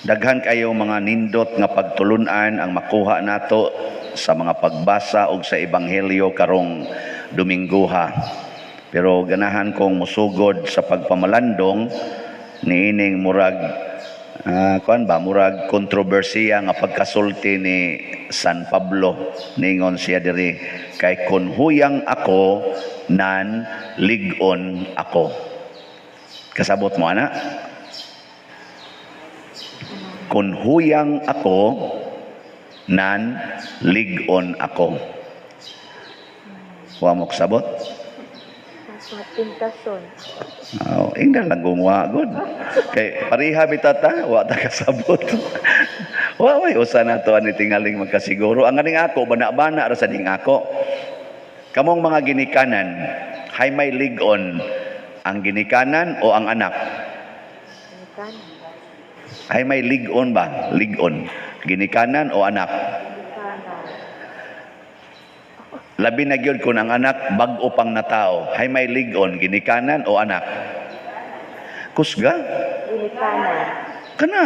Daghan kayo mga nindot nga pagtulunan ang makuha nato sa mga pagbasa og sa ebanghelyo karong Domingguha. Pero ganahan kong musugod sa pagpamalandong niining murag kuan ba, murag kontrobersiya nga pagkasulti ni San Pablo. Ningon siya diri, "Kay kun huyang ako, nan lig-on ako." Kasabot mo ana? "Kun huyang ako, nan lig-on ako." Wa mo kasabot? Pintason. Oh, ingnan lang kung wa gud. Kay pareha bitaw ta, wa ta kasabot. Wa may usa na to ani tingaling magkasiguro. Ang aning ako bana-bana ra sa ning ako. Kamong mga ginikanan, hay may lig-on, ang ginikanan o ang anak? Ginikanan. Hay may lig-on ba? Lig-on. Ginikanan o anak? Ginikanan. Labi na gyud kung ang anak bag-o pang natao. Hay may lig-on, ginikanan o anak? Kusga? Ginikanan. Kana.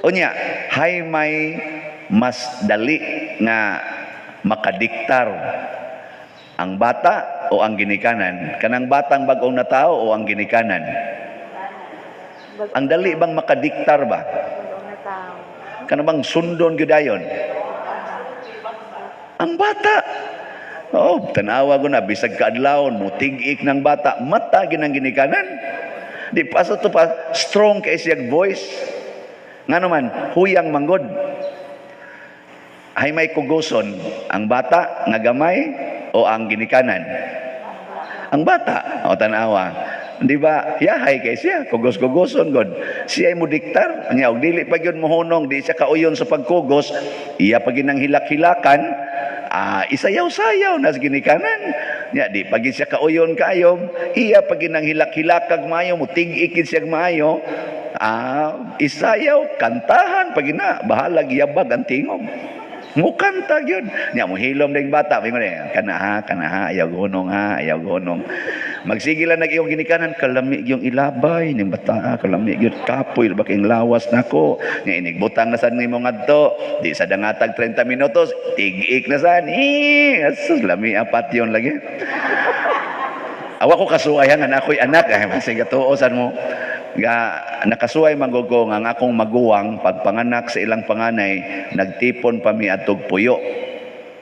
Unya, hay may mas dali nga makadiktar, ang bata o ang ginikanan? Kanang batang bag-ong natao o ang ginikanan? Ang dali bang makadiktar ba? Bag-ong natao. Kana bang sundon gyud dayon? Ang bata. Oh, tanawa ko na bisag kaadlawon mo tig-ik ng bata, mata ginang ginikanan. Di pa sa to pa strong kay siyag voice. Nga naman, huyang manggod. Hay may kugoson, ang bata nga gamay o ang ginikanan? Ang bata, o tanawa. Di ba? Yahay kay siya, kugos-kugoson god. Siya ay mo diktar, nya og dili pa gyud mohunong, di siya kauyon sa pagkugos, iya pa ginang hilak-hilakan, isayaw-sayaw na sa ginikanan. Nya di pa gyud siya kauyon kayo, iya pa ginang hilak-hilakag maayo, mo tig-ikid siya maayo, isayaw, kantahan pa gina, bahalag yabag ang tingog. Mukanta gyud. Nya mo hilom ding bata, mingon eh, "Kana ha, kana ha, ayaw gunong ha, ayaw gunong." Magsige lang nag iyong ginikanan, "Kalami yung ilabay ning bata, ha, kalami gyud, kapoy ba kayong lawas nako." Nya inigbutang na sad nimo ngadto, di sa dangatag 30 minutos, tig-ik na sad. Eh, asus lami apat yon lagi. Awa ko kasuway nga na ako'y anak, ay masig tuo sad mo. Nga nakasuway man gud ko nga ang akong maguwang pagpanganak sa ilang panganay, nagtipon pa mi adtog Puyo.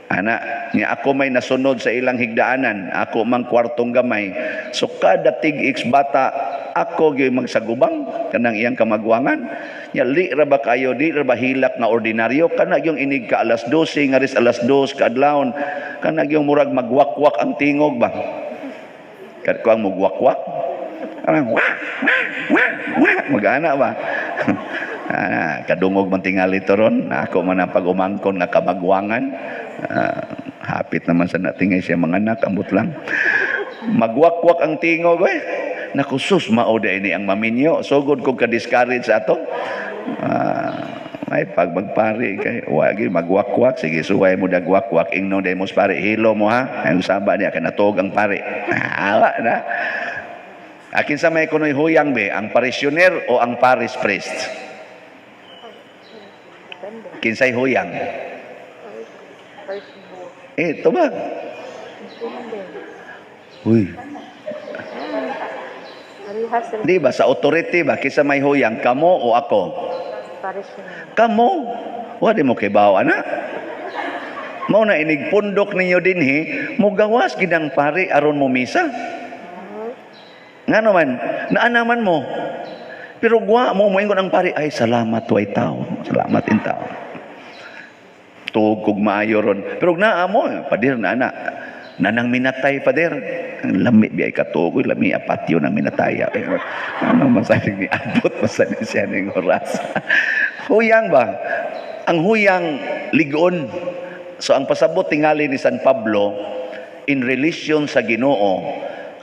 Ana, nga ako may nasunod sa ilang higdaanan, ako mang kwartong gamay. So kada tig-ik bata, ako gyud magsagubang kanang iyang kamagwangan. Nya li ra ba kayo, di ra ba hilak nga ordinaryo kana yung inig ka alas 12 nga ris alas 2 kaadlawon, kana yung murag magwakwak ang tingog ba. Kat ko ang mugwakwak. Parang wah, wah, wah, wah. Magana ba? Kadungog man tingali to ron. Ako man ang pag-umangkon nga kamagwangan. Hapit naman sa natingay siya mga anak, ambot lang. Magwakwak ang tingog, eh. Naku, sus, mao ini ang maminyo. Sugod kong ka-discourage sa ato. Ay, pag magpari kay wagi magwakwak, sige suway mo dagwakwak, ingnon day mo sa pari, "Hilo mo ha," ang saba niya kay natuog ang pari. Awa na. Akin sa may kunoy huyang be, ang parishioner o ang parish priest? Depende. Kinsay huyang? First. Eh, tubag. Depende. Uy, Parehas rin. Di ba sa authority ba kinsa may huyang, kamo o ako? Parishioner. Kamo. Wa di mo kibaw ana. Mao na inig pundok ninyo dinhi, mugawas gid ang pari aron mo misa. Nga naman, naanaman mo. Pero gwa mo, moingon ang pari, "Ay, salamat way tao. Salamat in tao. Tuog kog maayo ron." Pero naa mo, "Pader, na ana. Nanang minatay, pader. Ang lami biyay katuog, uy, lami apatyo ng minataya." Eh, ano masabi ni abot masabi siya ning oras. Huyang ba? Ang huyang ligon. So ang pasabot tingali ni San Pablo in relation sa Ginoo,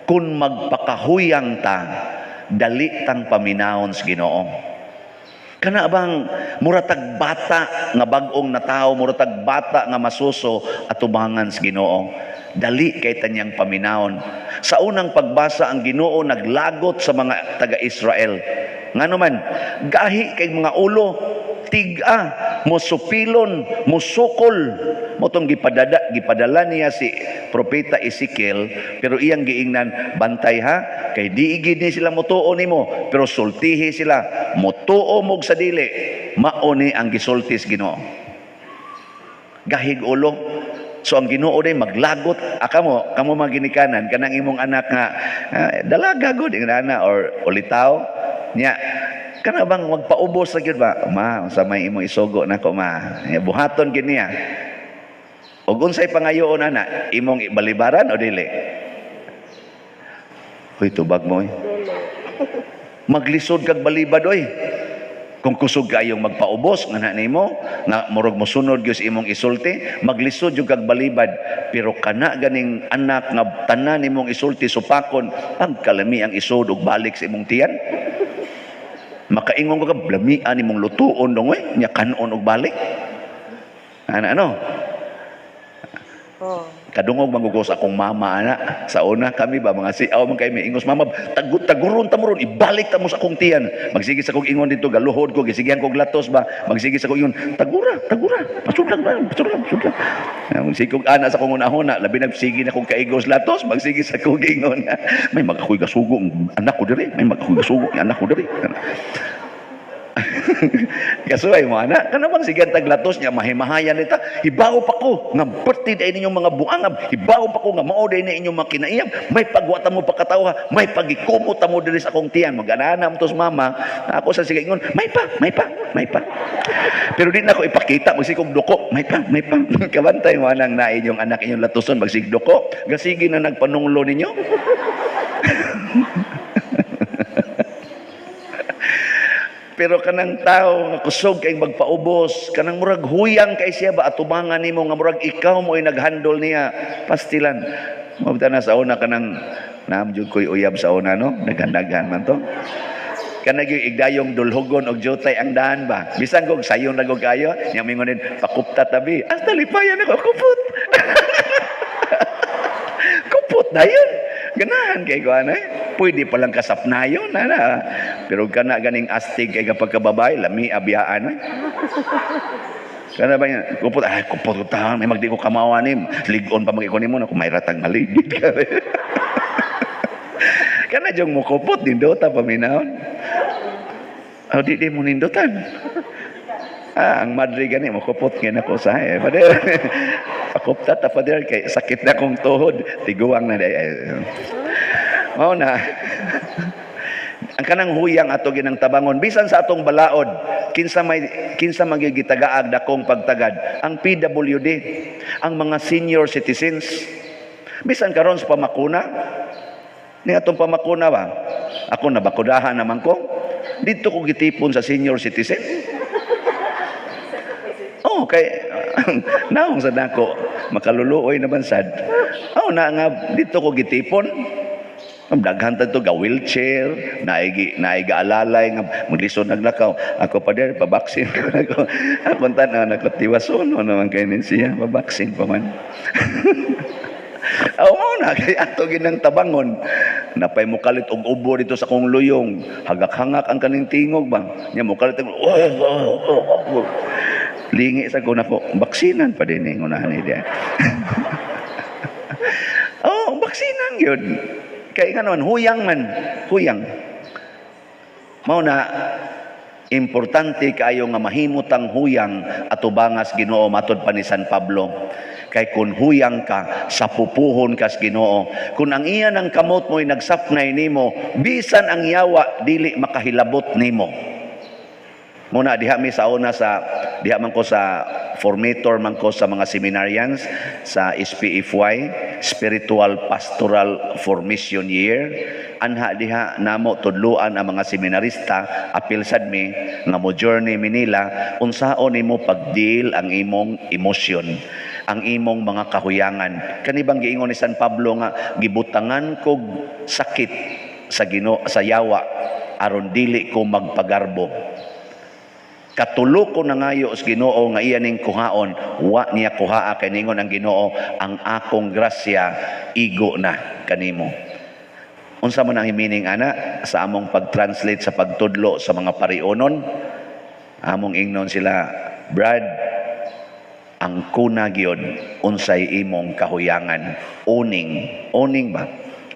kung magpakahuyang ta, dali tang paminawon sa Ginoo. Kana bang muratag bata nga bag-ong natawo, muratag bata nga masuso atubangan sa Ginoo. Dali kay tanyang paminawon. Sa unang pagbasa, ang Ginoo naglagot sa mga taga-Israel. Ngano man, gahi kay mga ulo, tiga, musupilon, musukol. Motong gipadala niya si Propeta Ezekiel, pero iyang giingnan, "Bantay ha, kay di gid ni sila motuo nimo, pero sultihi sila, motuo mog sa dili, mao ni ang gisultis Ginoo." Gahig ulo. So ang Ginoo day maglagot. Ah, kamo, kamo mga ginikanan, kanang imong anak nga dalaga gud ingana or ulitaw nya, kana bang magpaubos sa gyud ba, "Ma, unsa may imong isugo nako, ma?" Nya, buhaton gid niya. Ug unsay pangayoon ana, imong balibaran o dili? Hoy, tubag mo eh. Dili. Maglisod kag balibad oy. Kung kusog kayong magpaubos nga na nimo nga murag mosunod gyud sa imong isulti, maglisod jud kag balibad. Pero kana ganing anak nga tanan nimong isulti supakon, pagkalami ang isod og balik sa imong tiyan. Makaingon ka, "Lamian nimong lutuon dong oy," nya kanon og balik. Ana ano? Oh. Kadungog man sa akong mama ana. Sa una kami ba mga siaw man kay may ingos mama, tagut taguron ta mo ron, ibalik ta mo sa akong tiyan. Magsige sa akong ingon dito, galuhod ko, gisigihan kog latos ba. Magsige sa akong ingon, "Tagura, tagura, pasudlag ba, pasudlag, pasudlag." Magsige kog ana sa akong unahuna, labi nagsige na kong kaigos latos, magsige sa akong ingon. "May magakoy gasugo ang anak ko diri, may magakoy gasugo ang anak ko diri." Kasuway mo ana, kana bang sigan taglatos niya mahimahayan nita, "Hibaw pa ko nga perti day ninyong mga buangab, hibaw pa ko nga mao day ni inyong mga kinaiyab, may pagwata mo pakatawa, may pagikumot mo diri sa akong tiyan." Mag-ana mo tos mama, ako sa sige ingon, "May pa, may pa, may pa." Pero di na ko ipakita, magsikog duko, "May pa, may pa." Kabantay mo anang na inyong anak inyong latuson, magsig duko, gasigi na nagpanunglo ninyo. Pero kanang tao nga kusog kay magpaubos, kanang murag huyang kay siya ba atubangan nimo nga murag ikaw mo ay naghandle niya, pastilan. Mabta na sa una kanang naam jud ko'y uyab sa una no, daghan-daghan man to. Kanang yung igdayong dulhugon og jutay ang daan ba. Bisan kog sayon ra gud kayo, nya mingon pakupta tabi. Hasta lipayan ako kupot. Kupot na yun. Ganahan kay ko ano eh. Pwede palang kasapnayon ana. Pero kana ganing astig kay kapag kababae, lami abiyaan eh. Kana ba yan? Kupot, ay kupot ko tahan, may magdi ko kamawa nim. Ligon pa magiko nimo na kung may ratang maligid ka. Kana jong mo kupot nindota paminahon. Oh, di mo nindutan. Ah, ang madre gani mo kupot ngayon ako sa eh. Pader. Pakupta ta pader kay sakit na kong tuhod, tiguang na day. Mao na. Ang kanang huyang ato ginang tabangon bisan sa atong balaod, kinsa may kinsa magigitagaag dakong pagtagad ang PWD, ang mga senior citizens. Bisan karon sa pamakuna, ni atong pamakuna ba? Ako nabakudahan naman ko. Dito ko gitipon sa senior citizen. Oh, kay naong sa nako makaluluoy na bansad. Oh, na nga dito ko gitipon. Ang daghan ta ga wheelchair, naigi naiga alalay nga maglisod naglakaw. Ako pa der pabaksin ko nako. Akong tan-aw nako tiwason naman kay nin siya, pabaksin pa man. Aw mo na kay ato ginang tabangon. Napay mukalit og ubo dito sa kong luyong. Hagak-hangak ang kaning tingog ba. Nya mukalit og oh. Lingi sa ko nako, baksinan pa din eh, ngunahan ni diya. Oh, baksinan yun. Kay nga naman, huyang man, huyang. Mao na, importante kaayo nga mahimutang huyang atubangas Ginoo matod pa ni San Pablo. Kay kung huyang ka, sa pupuhon kas Ginoo. Kung ang iya ng kamot mo'y nagsapnay nimo, bisan ang yawa dili makahilabot nimo. Muna diha mi sa una sa diha man ko sa formator man ko sa mga seminarians sa SPFY, Spiritual Pastoral Formation Year. Anha diha namo tudluan ang mga seminarista, apil sad mi nga mo journey mi nila unsaon nimo pagdeal ang imong emosyon, ang imong mga kahuyangan. Kani bang giingon ni San Pablo nga gibutangan kog sakit sa Ginoo sa yawa aron dili ko magpagarbo. Katulo ko nangayo sa Ginoo nga iya ning kuhaon, wa niya kuhaa kay ningon ang Ginoo, ang akong grasya igo na kanimo. Unsa man ang meaning ana sa among pag-translate sa pagtudlo sa mga parionon? Among ingnon sila, "Brad, ang kuna gyud unsay imong kahuyangan." Owning, owning ba?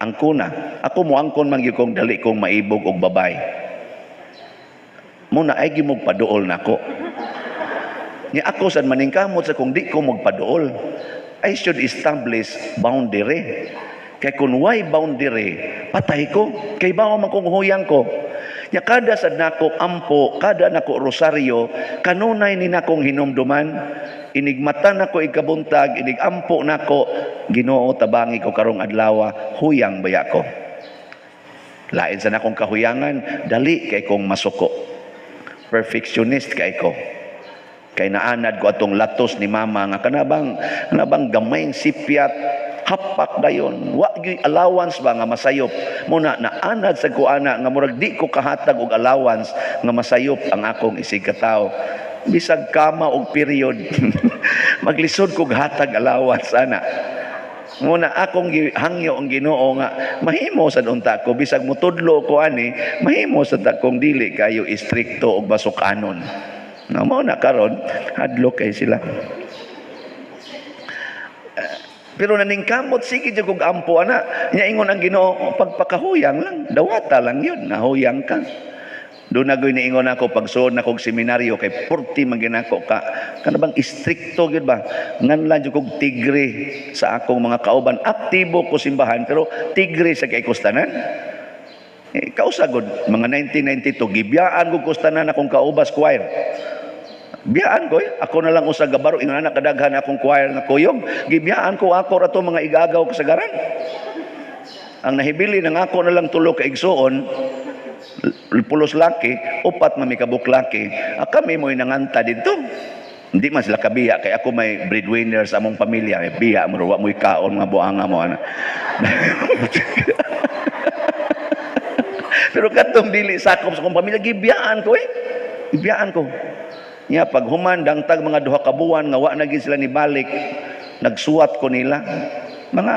Ang kuna. Ako mo angkon man gyud kong dali kong maibog og babay. Muna ay gimog paduol nako. Nya ako sad maningkamot sa kung di ko magpaduol. I should establish boundary. Kay kung way boundary, patay ko. Kay bawa man kong huyang ko. Nya kada sad nako ampo, kada nako rosaryo, kanunay ni nakong hinumduman, inig mata nako ikabuntag, inig ampo nako, "Ginoo, tabangi ko karong adlaw, huyang baya ko." Lain sa nakong kahuyangan, dali kay kong masuko. Perfectionist kay ko. Kay naanad ko atong latos ni mama nga kanabang gamayng sipyat, hapak dayon, wa gyud allowance ba nga masayop. Muna naanad sa ko ana nga murag di ko kahatag og allowance nga masayop ang akong isig katawo. Bisag kama og period, maglisod kog hatag allowance ana. Muna akong hangyo ang Ginoo nga mahimo sad unta ko bisag mutudlo ko ani, mahimo sad akong dili kayo istrikto og basukanon. No, mao na karon hadlok kay sila. Pero naningkamot sige jud kog ampo ana. Nya ingon ang Ginoo, pagpakahuyang lang, dawata lang yun, nahuyang ka. Doon na niingon ako pagsuod na kog seminaryo kay purti man ginako ka kana bang istrikto gyud ba, nganlan jud kog tigre sa akong mga kauban. Aktibo ko simbahan pero tigre sa kay kustanan. Eh, kausa gud mga 1992, gibiyaan ko kustanan akong kaubas choir. Biyaan ko eh. Ako na lang usa gabaro, ingon na kadaghan akong choir nga kuyog. Gibiyaan ko, ako ra to mga igagaw kasagaran. Ang nahibili ng ako na lang tulo ka igsuon, pulos laki, upat man mi kabuk laki. Ah, kami mo'y nanganta dito. Hindi man sila kabiya kay ako may breadwinner sa among pamilya. May biya mo, wa mo'y kaon nga buanga mo ana. Pero katong dili sakop sa akong pamilya, gibiyaan ko eh. Gibiyaan ko. Nya pag human dangtag mga 2 ka buwan nga wa na gid sila ni balik, nagsuwat ko nila. Mga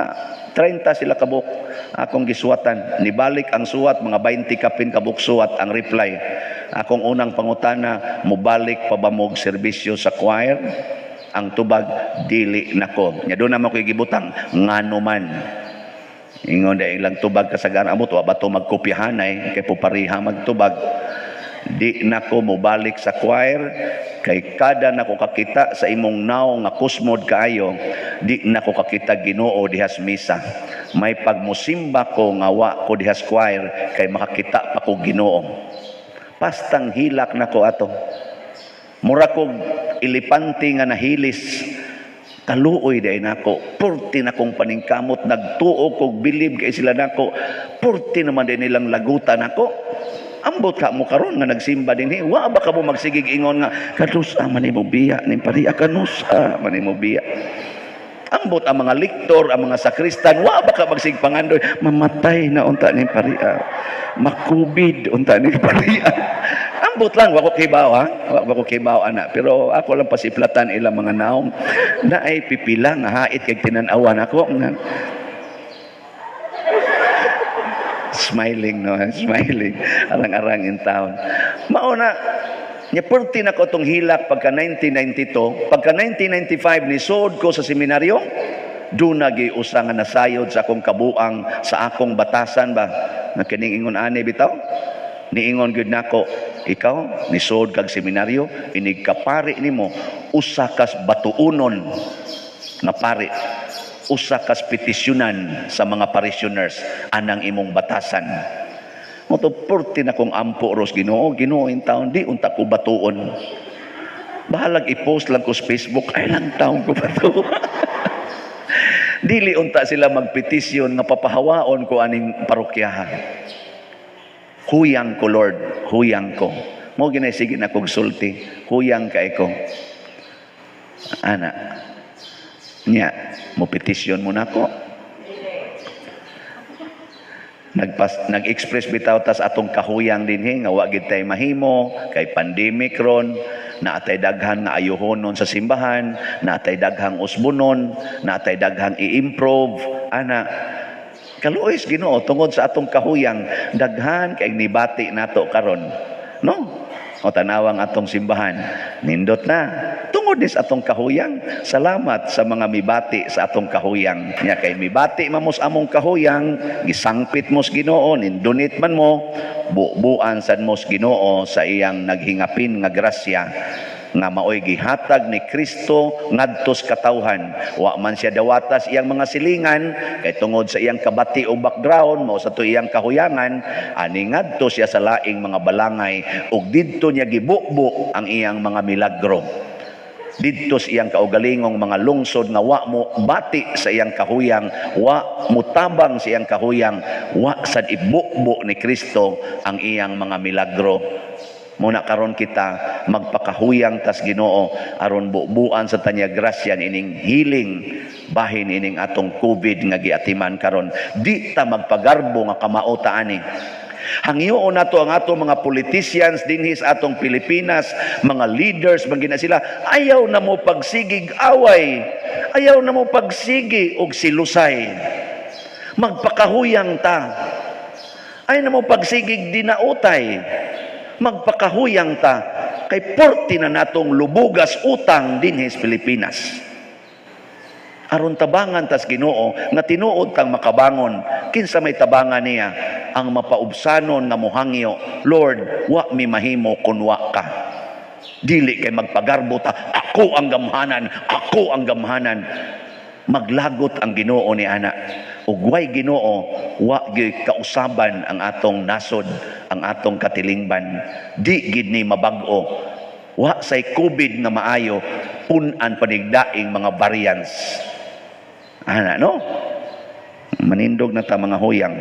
30 sila kabuk akong gisuwatan. Nibalik ang suwat, mga 20 kapin kabuk suwat ang reply. Akong unang pangutana, "Mobalik pa ba mo'g serbisyo sa choir?" Ang tubag, "Dili nako." Nya doon naman ko'y gibutang, "Ngano man?" Ingon dahil ilang tubag kasagaran, amot wa ba to magkopyahanay kay pupariha magtubag. "Di nako mobalik sa choir kay kada nako kakita sa imong naong nga kusmod kaayo, di nako kakita Ginoo dihas misa. May pagmusimba ko nga wa ko dihas choir kay makakita pa ko Ginoo." Pastang hilak nako ato. Mura kog elepante nga nahilis. Kaluoy day nako. Purti na kong paningkamot, nagtuo kog bilib kay sila nako. Purti naman din nilang lagutan nako. Ambot ka mo karon nga nagsimba dinhi. Wa ba ka mo magsigig ingon nga kanusa man nimo biya ning pariya, kanusa man nimo biya? Ambot ang mga liktor, ang mga sakristan, wa ba ka magsigig pangandoy, mamatay na unta ning pariya? Makubid unta ning pariya. Ambot lang, wa ko kibaw ha. Wa ko kibaw ana, pero ako lang pasiplatan ilang mga naong na ay pipila nga hait kay tinan-awan ako. Smiling no, smiling. Arang-arang in town. Mauna, nya perti na ko tong hilak pagka 1992, pagka 1995 ni suod ko sa seminaryo, doon nagi usa nga nasayod sa akong kabuang, sa akong batasan ba, nga kining ingon ani bitaw. Niingon gyud nako, "Ikaw nisuod kag seminaryo, inig kapari nimo usa kas batuunon nga pari, usa kas petisyonan sa mga parishioners anang imong batasan." Mo to purti na kong ampo ros Ginoo, "Ginoo in taon, di unta ko batuon. Bahalag i-post lang ko sa Facebook, ay lang taon ko bato." Dili unta sila magpetisyon nga papahawaon ko aning parokyahan. Huyang ko, Lord, huyang ko. Mo ginay sige na kog sulti, huyang kay ko. Ana. Nya, mo petisyon mo nako. Nag-express bitaw tas atong kahuyang dinhi nga wa gid tay mahimo kay pandemic ron, naatay daghan nga ayuhonon sa simbahan, naatay daghang usbonon, naatay daghang i-improve ana. Kaluoy sa Ginoo tungod sa atong kahuyang, daghan kay nibati nato karon. No? O tanawang atong simbahan, nindot na. Tungod ni sa atong kahuyang, salamat sa mga mibati sa atong kahuyang. Nya kay mibati mamos among kahuyang, gisangpit mos Ginoo, nindunit man mo, bubuan sad mos Ginoo sa iyang naghingapin nga grasya nga maoy gihatag ni Kristo ngadto sa katawhan. Wa man siya dawatas iyang mga silingan kay tungod sa iyang kabati o background mao sa to iyang kahuyangan, ani ngadto siya sa laing mga balangay ug didto niya gibubo ang iyang mga milagro didto sa iyang kaugalingong mga lungsod nga wa mo bati sa iyang kahuyang, wa mutabang sa iyang kahuyang, wa sad ibubo ni Kristo ang iyang mga milagro. Muna karon kita magpakahuyang tas Ginoo aron bubuan sa tanya grasya ining healing bahin ining atong COVID nga giatiman karon. Di ta magpagarbo nga kamao ta ani. Hangyoon nato ang atong mga politicians dinhi sa atong Pilipinas, mga leaders man gina sila, ayaw na mo pagsigig away, ayaw na mo pagsigi og silusay. Magpakahuyang ta. Ayaw na mo pagsigig dinautay. Magpakahuyang ta kay porti na natong lubugas utang dinhi sa Pilipinas. Aron tabangan tas Ginoo nga tinuod tang makabangon, kinsa may tabangan niya ang mapaubsanon nga mohangyo, "Lord, wa mi mahimo kun wa ka." Dili kay magpagarbo ta, "Ako ang gamhanan, ako ang gamhanan." Maglagot ang Ginoo ni ana. Ug way Ginoo, wa gyud kausaban ang atong nasod, ang atong katilingban. Di gid ni mabag-o. Wa say COVID nga maayo, pun-an panigdaing mga variants. Ana, no? Manindog na ta, mga huyang.